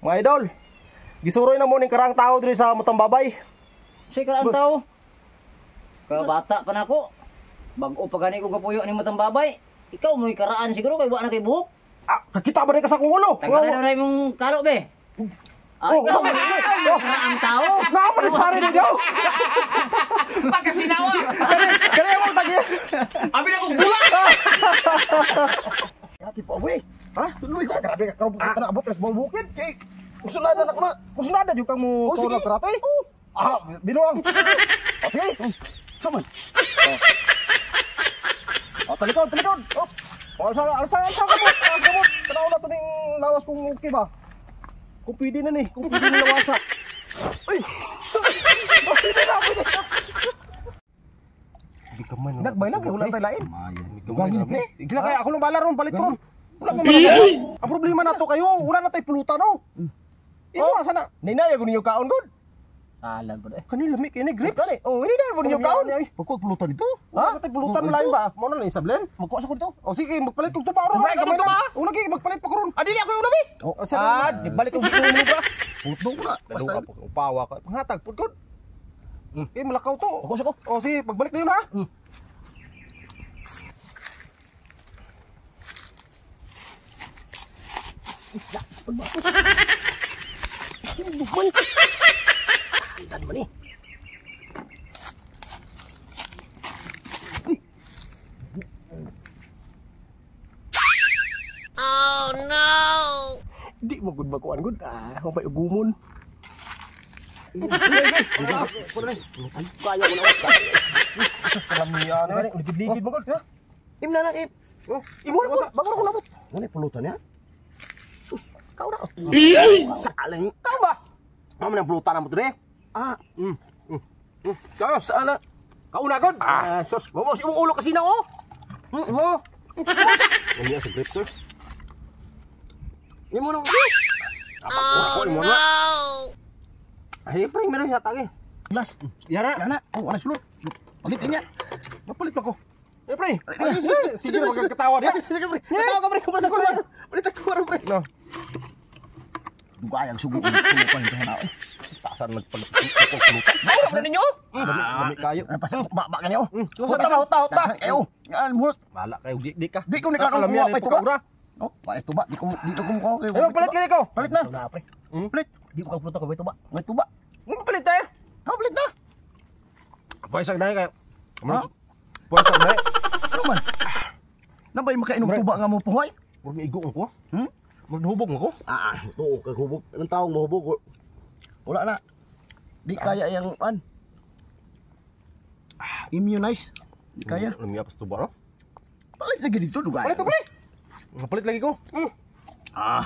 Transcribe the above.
Mga idol, gisuroy na mo ning karang tao diri sa Mutambabay. Say karaan tao. Kabata pa nako. Bag-o pa gani ko gapuyo ni Mutambabay. Ikaw mo'y karaan siguro kay wa na kay buhok. Ah, kakita ba rin ka sa akong ulo? Tanggalin na na imong kalo be. Ah, Oh, ikaw oh, mo'y oh. karaan tao. Naamo ni pare ni daw. Pagkasinawa! Kani mo tagi. Abi na kong bulat! Ati pa we. Ha? Tuloy ko. Grabe ka karon na abot res bukid kay kusunada na ko na. Kusunada jud kang mo Oh, sige. karate. Ah, binuang. Oh, sige. Saman. Oh, talikod, talikod. Oh. Oh, alsa, alsa, alsa kamot, alsa kamot. Tanaw na to ning lawas kung okay ba. Kung pwede na ni, kung pwede na lawasa. Uy. Pwede na, pwede na. Nagbay lang kay wala tay lain. Gagi ni pre. Igla kaya ako lang bala ron, palit ron. Wala pa man. Ang problema na to kayo, wala na tay pulutan no. Imo asa na? Ninaya ko ninyo kaon gud. Alam ko eh. Kani lami kini grapes. Gani. Oh, ninaya ko ninyo kaon. Ay. Pagkuha pulutan dito. Ha? Wala tay pulutan lain ba? Mo na lang isablen. Magkuha sa ko dito. O sige, magpalit kog tuba ron. Tuba, Gamay tuba. lang. Una gi magpalit pa ko ron. Ah, dili ako yung labi. Oh, Ah, di balik ko dito mo ba. Puto ko na. Basta upawa ka. Panghatag pud gud. Eh, malakaw to. Magkuha sa ko. O sige, pagbalik na yun ha. Tan man ni. Oh no! Di mo gud makuan gud. Ah, mapay ugumon. Kaya ko na. Kalamian. Gani, ligid-ligid mo gud. Imna na eh. Oh, Imo na po, bago na ko nabot. Ano pulutan niya? Sus, kau na. Salang. Kau ba? Mamo nang pulutan mo dire. Ah, Kau sana. Kau na gud. Ah, sus, mo mo imong ulo kasi na oh. Mo. Lami sa grapes sir. Imo nang Oh no! Ay, pre, meron yata eh. Glass. Yara. Yana, oh, ana sulod. Palit niya. Mapalit pa ko. Eh, pre. Ay, Sige, sige, magkakatawa niya. Sige, pre. Katawa ka, pre. Balik tuwar. Balik tuwar, pre. No. Dugay ang sugo ko pa ito na. Tasan nagpalit ko pulutan. Bawa na ninyo. Dami kayo. Ay, pasal ba ba kanyo. Huta ba, huta, huta. Ayo, ngan mo. Bala kayo, di ka. Di ko ni kanon Kalamian kuha pa pa ito ba. ura. Oh, palit tuba. Di ko kumuha kayo. Eh, magpalit kini ko. Palit na. Na, pre. Palit. Di ko kaputo ko tuba. May tuba. Magpalit tayo. Kau palit na. Puwesa na kayo. Ha? Puwesa na. Ano man? Nabay makainom tuba nga mo puhay? Murag igo ko. Hmm? Murag hubog ko. Ah, tuo kay hubog. Anong taong mahubog? Wala na. Di kaya yang an. Immunize. Di kaya. Lami pas tuba no. Palit lagi dito dugay. Palit to, pre. Palit lagi ko. Ah.